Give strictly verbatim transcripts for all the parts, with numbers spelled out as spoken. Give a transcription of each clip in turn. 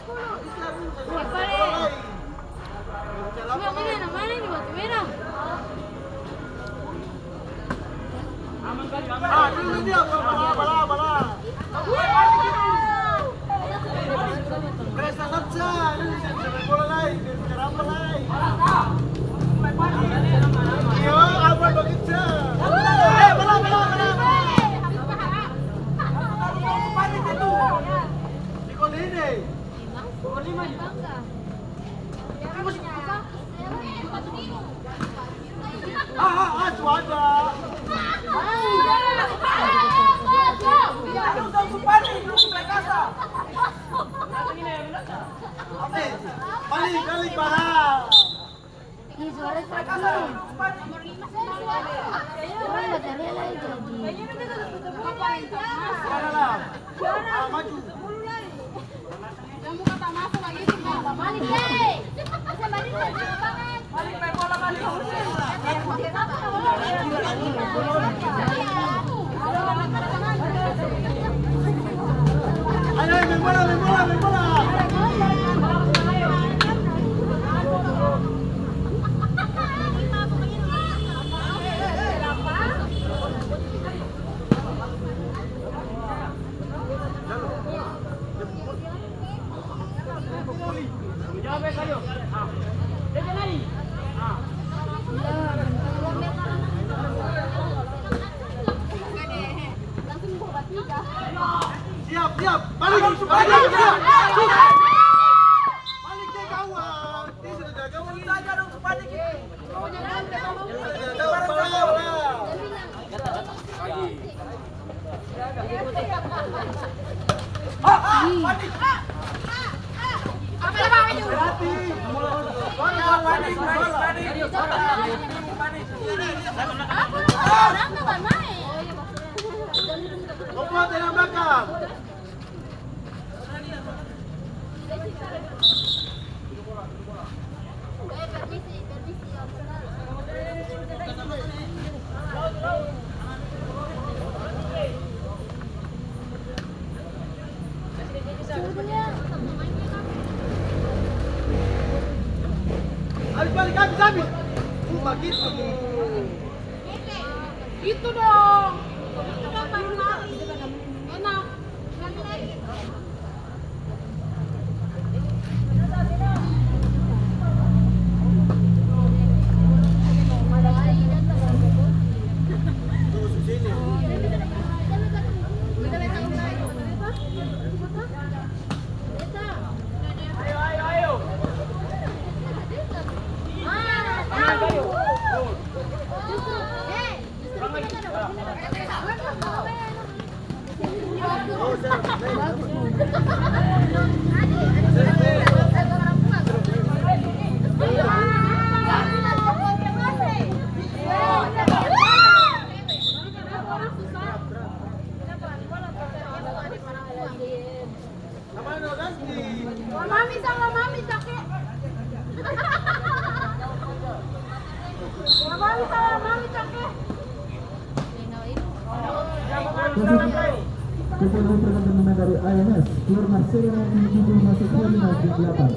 Ini yang mana ini, batu merah? Ah, dulu dia, bala, bala, bala. Presta saja, ini bisa main bola lai, bisa main bola lai. Iyo, apa begitu? Eh, bala, bala, bala, bala. Di kondisi. Ah, ah, ah, su ada. Eh, balik, balik, Baha. Ih, suara sakit. Orang material aja jadi. Suara lah. Ah, maju. Ayo, ayo, main bola, main bola, main bola. Siap, siap. Balik, balik, balik. Balik ke gawang. Dia sudah jaga gawang. Habis balik, habis, habis. Uh, bagitu. Itu dong. Enak. Mami sama mami cake. Mami sama mami cake. Kita dari A M S, keluar Marcelo, nomor tujuh, masuk ke lima puluh delapan.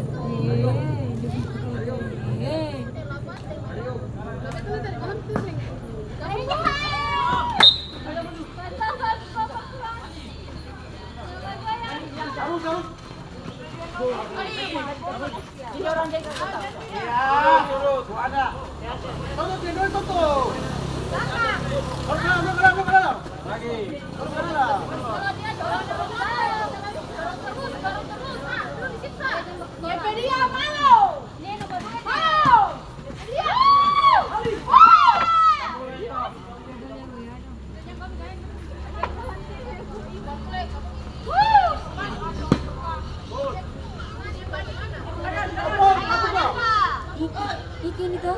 Ikan itu.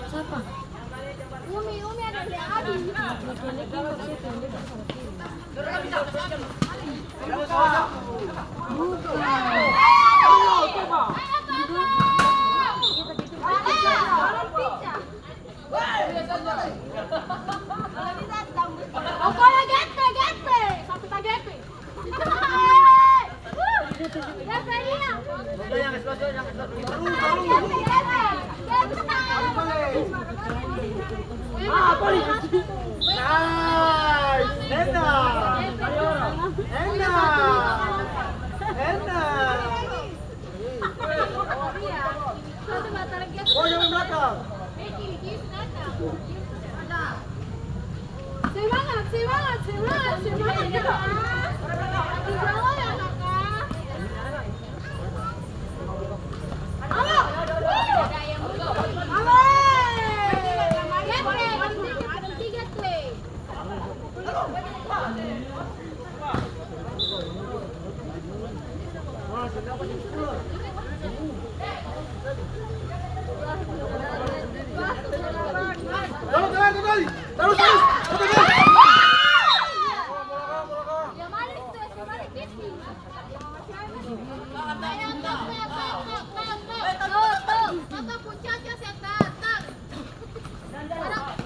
Siapa? Umi, Umi ada di Adi. Bukan. Nice. Enak. Enak. Enak. Oh, jangan belakang. Semangat, semangat, semangat, semangat. Di bawah ya, Kakak. Halo. Halo. Tiga, tiga, tiga. Terus, terus, terus, terus.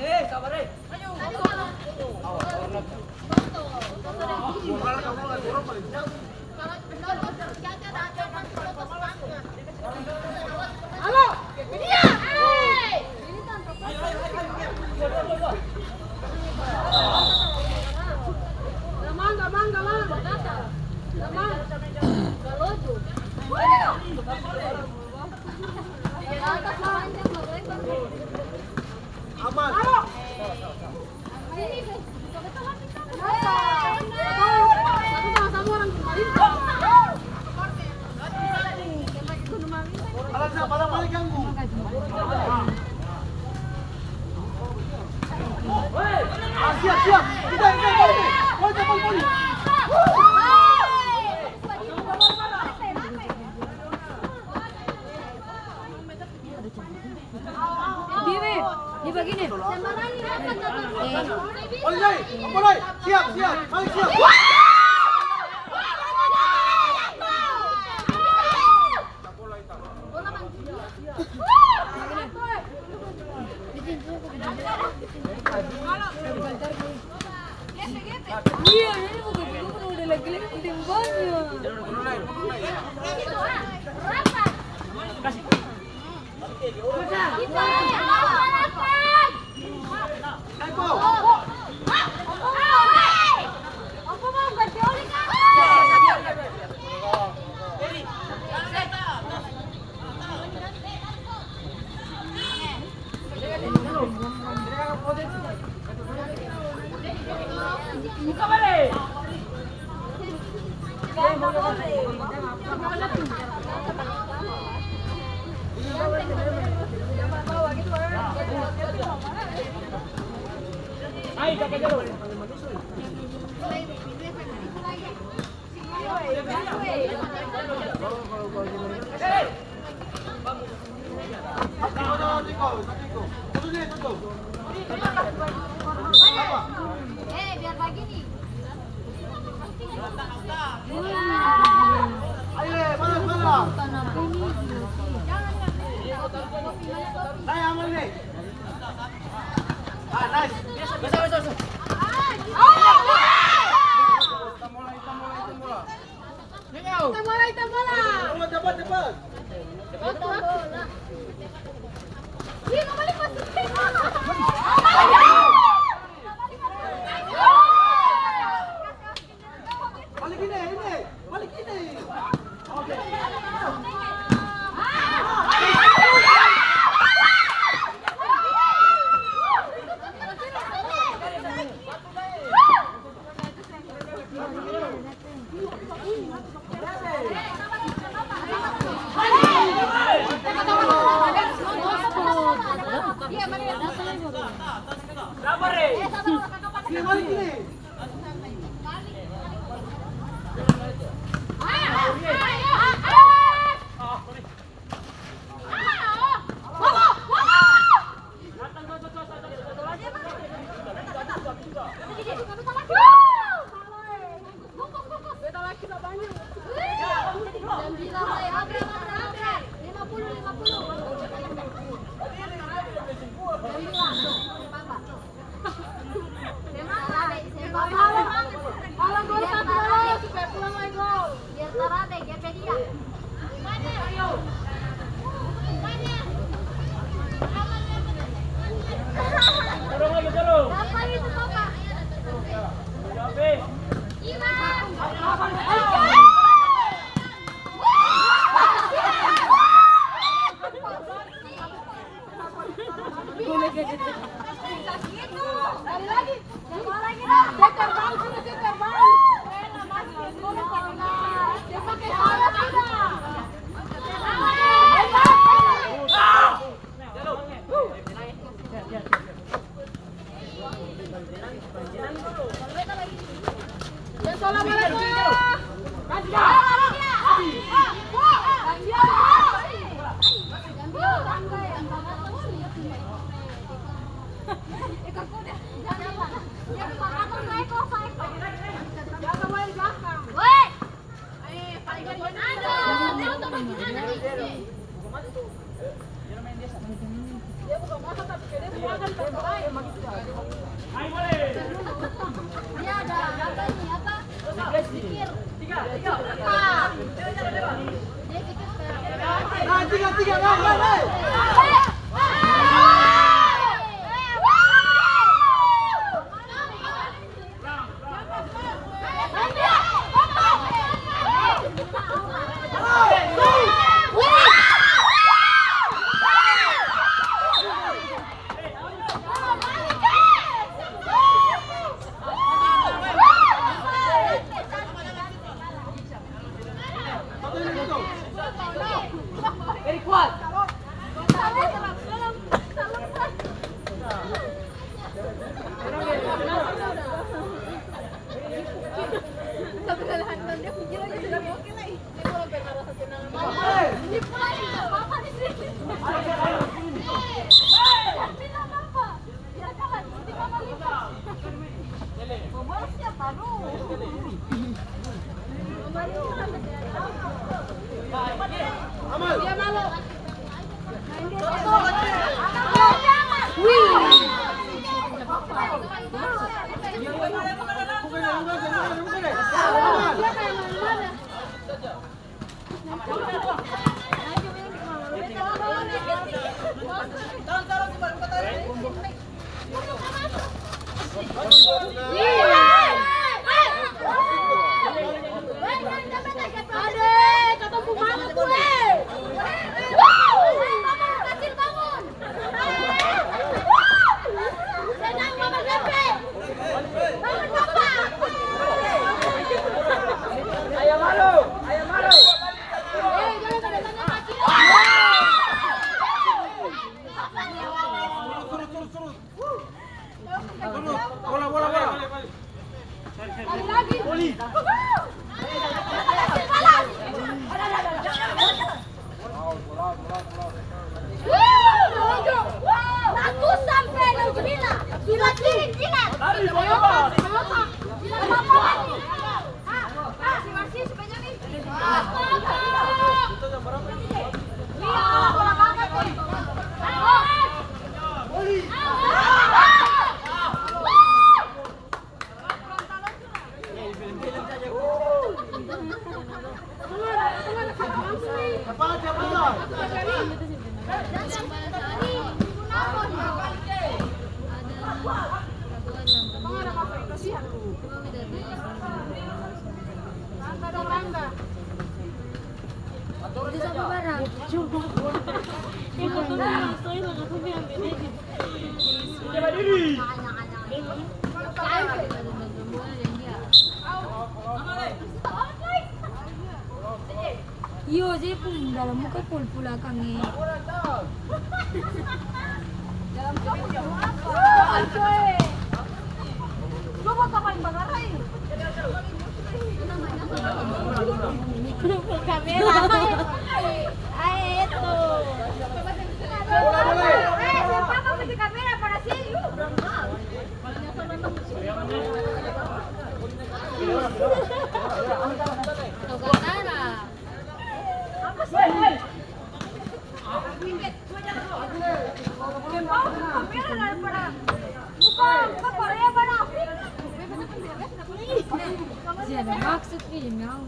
Eh, sabar, eh. Aman. Alah, siap, alah, balik ganggu. Ah, siap, siap. Kita, kita, kita, kita. Balik, balik, balik. Dia, dia bagini. Mulai, mulai. Siap, siap. Balik, siap. Iya, ini bukan, bukan udah lagi-lagi tembaknya. Ayo, eh, malas, malas. Naik, aman nih. Ah, nice. Bisa, bisa, bisa. Kita mulai, kita mulai, kita mulai. Kita mulai, kita mulai. Cepat, cepat, cepat. Waktu, waktu. Iya, kembali masuk. Balik ini, ini. Balik ini. Oke. Dia ada apa ini? Apa? Zikir. Apa? Dia zikir supaya. Ah, tiga, tiga, naik, naik, naik. Bola, bola, bola. Bagus sampe, nauzubillah. Sudah kiri, jilat. Jilat apa? Jilat apa? Ah, ah, si Marsi, si Benyamin. Iyo, se pung dalam muka pul-pul akang e. Dalam muka pul apa? Coba kapan bakarai? Kamera. Ae, itu. Eh, siapa mau kasih kamera pada sini? Apa sih? Sih ada maksud film yang.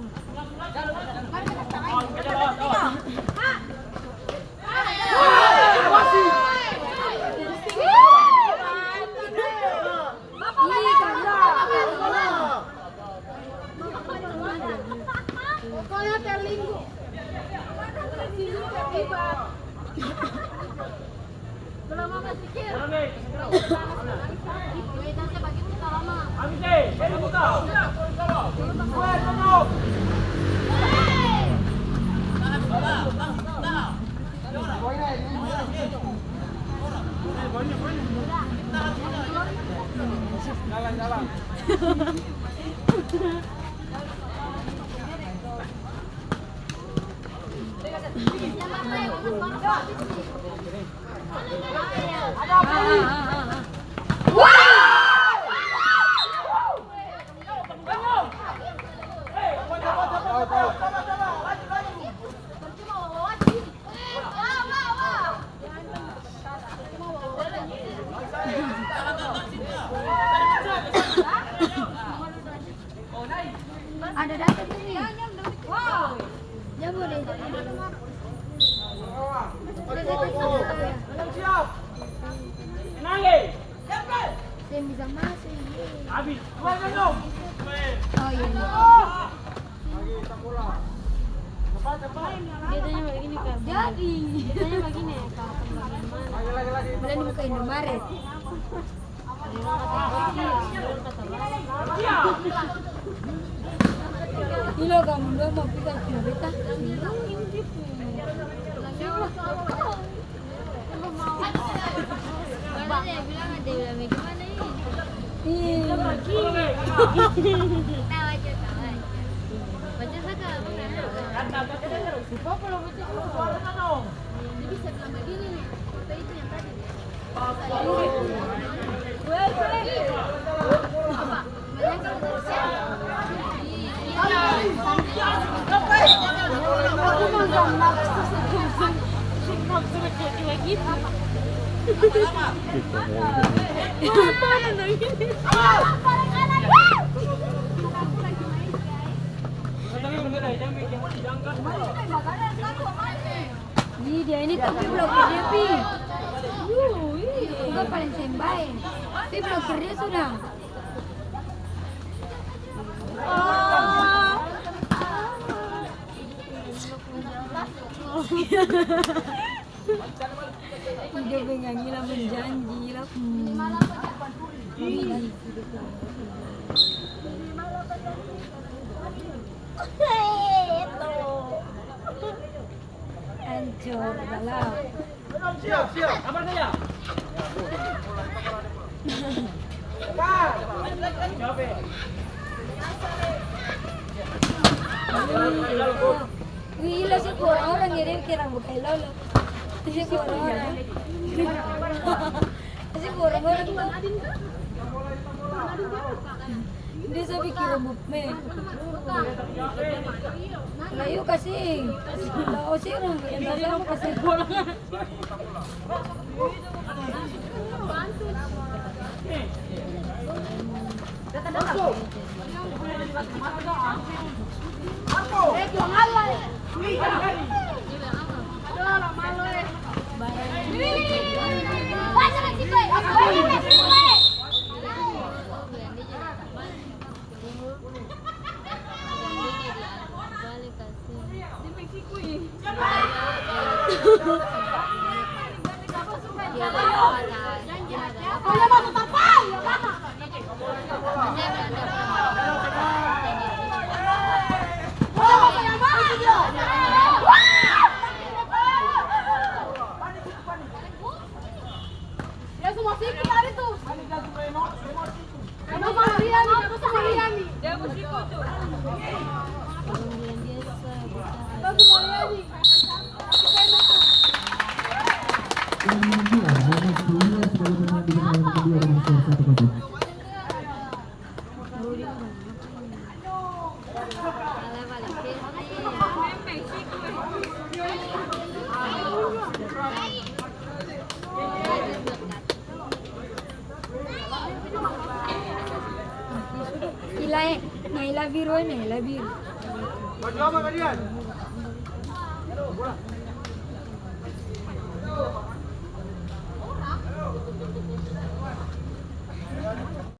Ada datang tu, Mi. Jabo deh. Seng bisa maso ini. Oh, iya, iya. Dia tanya bagini, Kak. Jadi. Dia tanya bagini, Kak, bagaimana? Bilang dibuka Indomaret. Ilo kamu dua mau pika kena beta. Iya. Baca saka, apa kan? Jadi bisa bilang begini nih, foto itu yang tadi. Ih, dia ini tapi blokir dia, pi. Sudah paling sembai. Pi blokir dia sudah. Dia penyanyi lah menjanji lah. Hmm. Ancor, galak. Siap, siap. Apa saja? Wih, gila sih, orang-orang ya, dia kira bukai lolo. Sih, orang-orang. Sih, orang-orang tuh. Dia sampai kira mukme. Layu kasih. Lau sih, orang yang tadi orang kasih pulang. Dia semua siku tadi tuh. Dia mau sama Rian nih, dia mau sama Rian nih. Dia mau siku tuh. Dia mau sama Rian nih. Ila e, Naila biru e, Naila biru.